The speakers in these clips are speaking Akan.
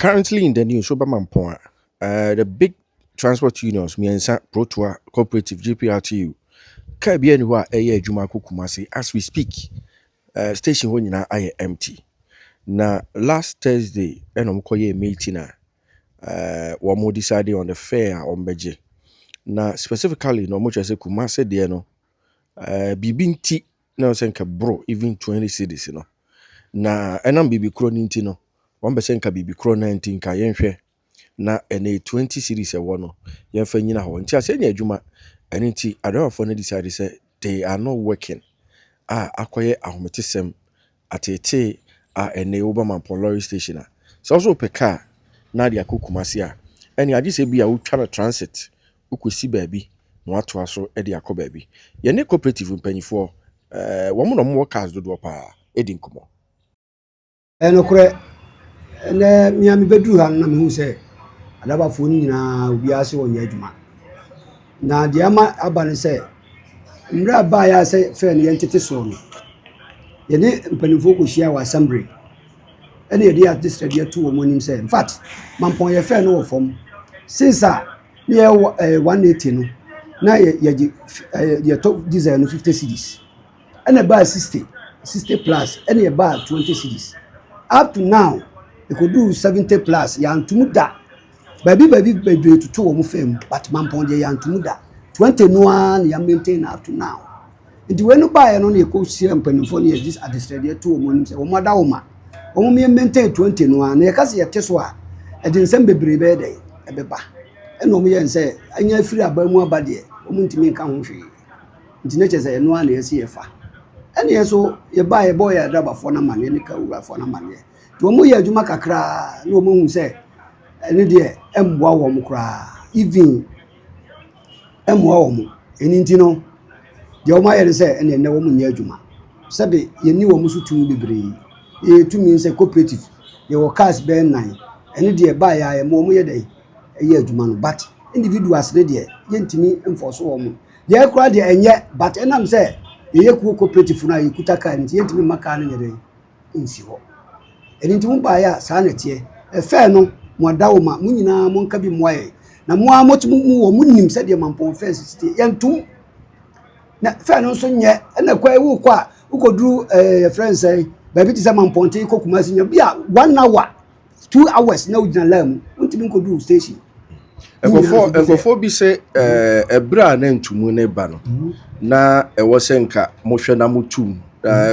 Currently in the news, woba Mampɔn a, the big transport unions mmiɛnsa, Protoa, Cooperative, GPRTU, kaa bi ani hɔ a ɛyɛ adwuma akɔ Kumasi as we speak. Station hɔ nyinaa ayɛ empty. Na last Thursday ɛna wɔn kɔyɛɛ meeting a wɔn decide on the fare a wɔn bɛgye. Na specifically na wɔn kyerɛ sɛ Kumasi deɛ no, biribi nti na sɛ nka boro even 20 cedis no. Na ɛnam biribi korɔ no nti no, wɔn bɛ sɛ nka biribi korɔ no nti nka yɛnhwɛ na ɛnɛ 20 cedis ɛwɔ no yɛmfa nyina hɔ. Nti asɛ nyɛ adwuma. Ɛno nti adriverfoɔ no decide sɛ they are not working a akɔyɛ ahometesɛm ateetee a ɛnɛ woba Mampɔn lorry station a, sɛ wo wopɛ car na de akɔ Kumasi a, ɛne agye sɛ bi a wotwa no transit, wokɔsi baabi na watoa so de akɔ baabi. Yɛne Cooperative mpanyinfoɔ, wɔn na wɔwɔ cars dodoɔ paa, ɛdi nkɔmmɔ. Ɛnokorɛ, ɛnɛ mmea mebɛduru ha no na mehu sɛ adabafoɔ no nyinaa obiara sɛ wɔnyɛ adwuma. Na deɛ ama aba no sɛ mmerɛ a baeɛ a sɛ fare no yɛntete soɔ no, yɛne mpanimfoɔ kɔhyia wɔ assembly, ɛne yɛde adesrɛdeɛ to wɔn anim sɛ in fact Mampɔn yɛ fare no wɔ fam. Since a ne yɛwɔ 180 no, na yɛgye yɛtɔ diesel no 50 cedis, ɛna ɛbaa 60, 60 plus, ɛna ɛbaa 20 cedis. Up to now ɛkɔduru 70 plus. Yɛantom da. Baabi baabi bebree toto wɔn fam, but Mampɔn deɛ yɛantom da. 20 no ara na yɛ maintain up to now. Nti wei no baeɛ no na yɛkɔhyia mpanimfoɔ no, yɛgye adesrɛdeɛ to wɔn anim sɛ wɔn ada wɔn ma wɔn yɛ maintain 20 no ara. Na yɛka sɛ yɛte so a, ɛde nsɛm bebree bɛyɛ dɛ ɛbɛba. Ɛna wɔn yɛ sɛ ɛnyɛ afiri aban mu aba deɛ, wɔn ntumi nka ho hwee. Nti ne kyerɛ sɛ ɛno ara na yɛsi yɛfa. Ɛna yɛn nso yɛbaa yɛbɔ yɛ adrabafoɔ no amaneɛ ne ka wurafoɔ no amaneɛ. Nti wɔn yɛ adwuma kakraa na wɔn ahu sɛ ɛno deɛ ɛmmoa wɔn koraa, even ɛmmoa wɔn. Ɛno nti no deɛ wɔn ayɛ no sɛ ɛna ɛnɛ wɔn nyɛ adwuma. Sɛbi yɛni wɔn so tumi bebree. Yɛyɛ tumi sɛ Cooperative yɛwɔ cars bɛyɛ nnan. Ɛno deɛ baa yɛ a yɛma wɔn yɛ dɛ ɛyɛ adwuma no, but individuals ne deɛ yɛntumi mfɔ so wɔn. Yɛ koraa deɛ ɛnyɛ, but ɛnam sɛ yɛyɛ kuo Cooperative no a yɛkuta car nti yɛntumi mma car no nyɛ dɛ nsi hɔ. Ɛno nti mo baeɛ a saa na ɛteɛ. Ɛfare no mo ada wo ma mo nyinaa mo nka bi mmoa yɛn. Na mo ara mo mo wɔ mo nim sɛdeɛ Mampɔn fare sisi teɛ. Yɛntom na fare no nso nyɛ. Ɛna kwan wokɔ a wokɔduru yɛfrɛ no sɛn, baabi te sɛ Mampɔnten kɔ Kumasi nya bi a, one hour, 2 hours na wogyina line mu, wontumi nkɔduru station. Nkurɔfoɔ bi sɛ ɛberɛ a na ntumu ne ba no na ɛwɔ sɛ nka mohwɛ na motum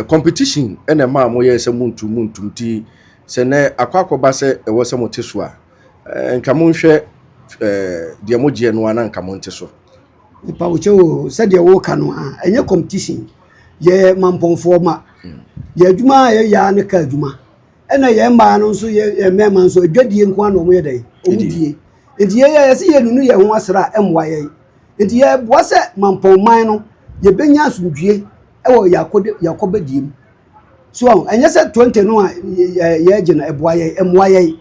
competition ɛna ɛma a moyɛɛ sɛ montum montum. Nti sɛ nɛ akɔ akɔba sɛ ɛwɔ sɛ mote so a, nka monhwɛ deɛ mogyeɛ no a na nka monte so. Nipa wokyɛ o, sɛdeɛ woka no a, ɛnyɛ competition. Yɛ Mampɔnfoɔ ma yɛ adwuma a yɛyɛ a ne ka adwuma. Ɛna yɛn mmaa no nso yɛ mmarima nso adwadie nko ara na wɔn yɛ dɛ wɔn die. Nti yɛyɛ yɛsɛ yɛ nunu yɛn ho asra a ɛmmoa yɛn. Nti yɛboa sɛ Mampɔnman no yɛbɛnya asomdwie ɛwɔ yɛakɔde yɛakɔbɛdie mu so. Ɛnyɛ sɛ 20 no a yɛgye no ɛboa yɛn, ɛmmoa yɛn,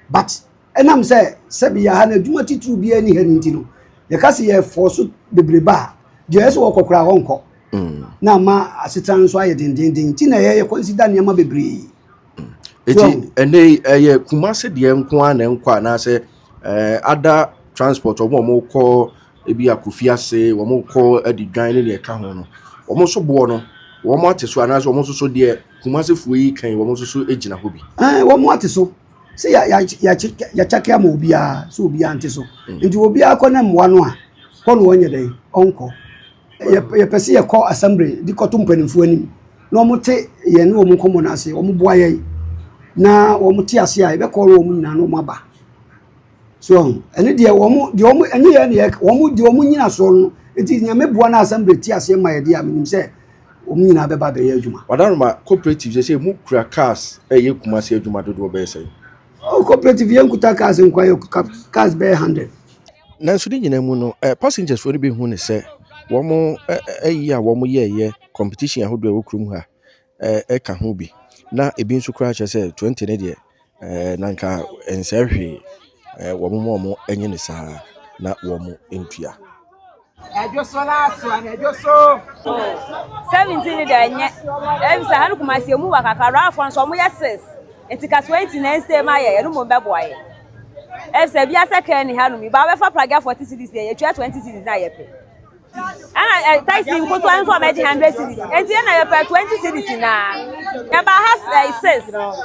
but ɛnam sɛ sɛbi yɛ ha no adwuma titiriw biara ni ha no nti no, yɛka sɛ yɛfɔ so bebrebe a, deɛ ɛsɛ wɔkɔ koraa wɔnkɔ na ama asetena nso ayɛ dendenden. Nti na yɛyɛ consider nneɛma bebree. Eti ɛnɛ yi ɛyɛ Kumase deɛ nko ara na ɛnkɔ anaasɛ ada transport wɔn a wɔkɔ ebi akofi ase, wɔn kɔ adidwan ne deɛ ɛka ho no, wɔn nso boɔ no wɔn ate so anaasɛ wɔn nso so deɛ Kumasefoɔ yi kan wɔn nso so gyina hɔ bi? Wɔn ate so sɛ yɛakyake ama obiara sɛ obiara nte so. Nti obiara kɔ ne mmoa no a kɔ no wɔnyɛ dɛn ɔnkɔ. Yɛpɛ sɛ yɛkɔ assembly de kɔto mpanimfoɔ anim na wɔn te yɛn ne wɔn nkɔmmɔ no ase, wɔn boa yɛn na wɔn te ase a yɛbɛkɔ wɔn nyinaa na wɔn aba so. Ɛne deɛ wɔn deɛ wɔn ɛne yɛn deɛ wɔn deɛ wɔn nyina soɔ no. Nti Nyame boa na assembly te aseɛ ma yɛ deɛ a, menim sɛ wɔn nyinaa bɛba abɛyɛ adwuma. Wadaroma, Cooperative sɛ mu kura cars ɛyɛ Kumase adwuma dodoɔ bɛyɛ sɛn? Oh, Cooperative yɛn kuta cars nkwa yɛ cars bɛyɛ 100. Nanso ne nyinaa mu no, passengers foɔ no bi hu ne sɛ wɔn ɛyi a wɔn yɛɛyɛ competition ahodoɔ a ɛwɔ kurom ha ɛka ho bi, na ebi nso koraa kyerɛ sɛ 20 ne deɛ na nka nsɛ hwee. Wɔn mu a wɔn nye ne saa na wɔn ntua. Ɛdwo so last one, ɛdwo so. 17 deɛ ɛnyɛ ɛbi sɛ ha no. Kumasi emu wɔ kakra. Raafo nso ɔmo yɛ six. Nti ka 20 na ɛnsɛ ma yɛ, ɛno mmom bɛboa yɛ. Ɛfisɛ bi asɛ kaa ni hanom yi, ba wobɛfa pragya 40 cedis yɛ, yɛtua 20 cedis na yɛpɛ. Ɛna ɛ taxi nkotoa nso a ɔbɛgye 100 cedis. Nti ɛna yɛpɛ 20 cedis naa. Yɛba ha 6,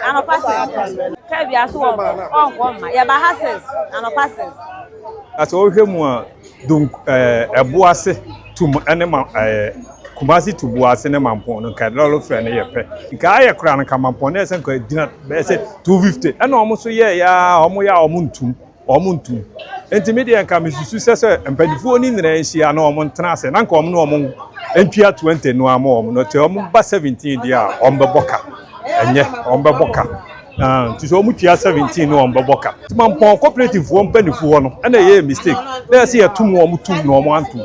anɔpa 6. Kaa bi aso wɔnkɔ, ɔnkɔ mma. Yɛba ha 6, anɔpa 6. Sɛ wohwɛ mu a, dum ɛbo ase tum ɛne ma Kumasi to Buase ne Mampɔn no, nka lɔre fare no yɛ pɛ. Nka ayɛ koraa no, nka Mampɔn no yɛ sɛ nka gyina bɛyɛ sɛ 250, ɛna wɔn nso yɛ ya a wɔn yɛ a wɔn ntum. Nti mi deɛ, nka misusu sɛ mpanimfoɔ no nyinaa nhyia na wɔn ntena ase na nka wɔn ne wɔn ntua 20 no ama wɔn no te wɔn ba 17 deɛ a, wɔn bɛbɔ ka. Ɛnyɛ wɔn bɛbɔ ka. Nti sɛ wɔn tua 17 no, wɔn bɛbɔ ka. Nti Mampɔn cooperative foɔ mpanimfoɔ no ɛna ɛyɛ mistake na yɛ sɛ yɛtum wɔn tum na wɔn antum.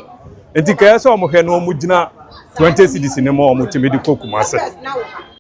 Nti kɛyɛ sɛ wɔn hwɛ na wɔn gyina 20 cedis ne ma wɔn tumi de kɔ Kumase.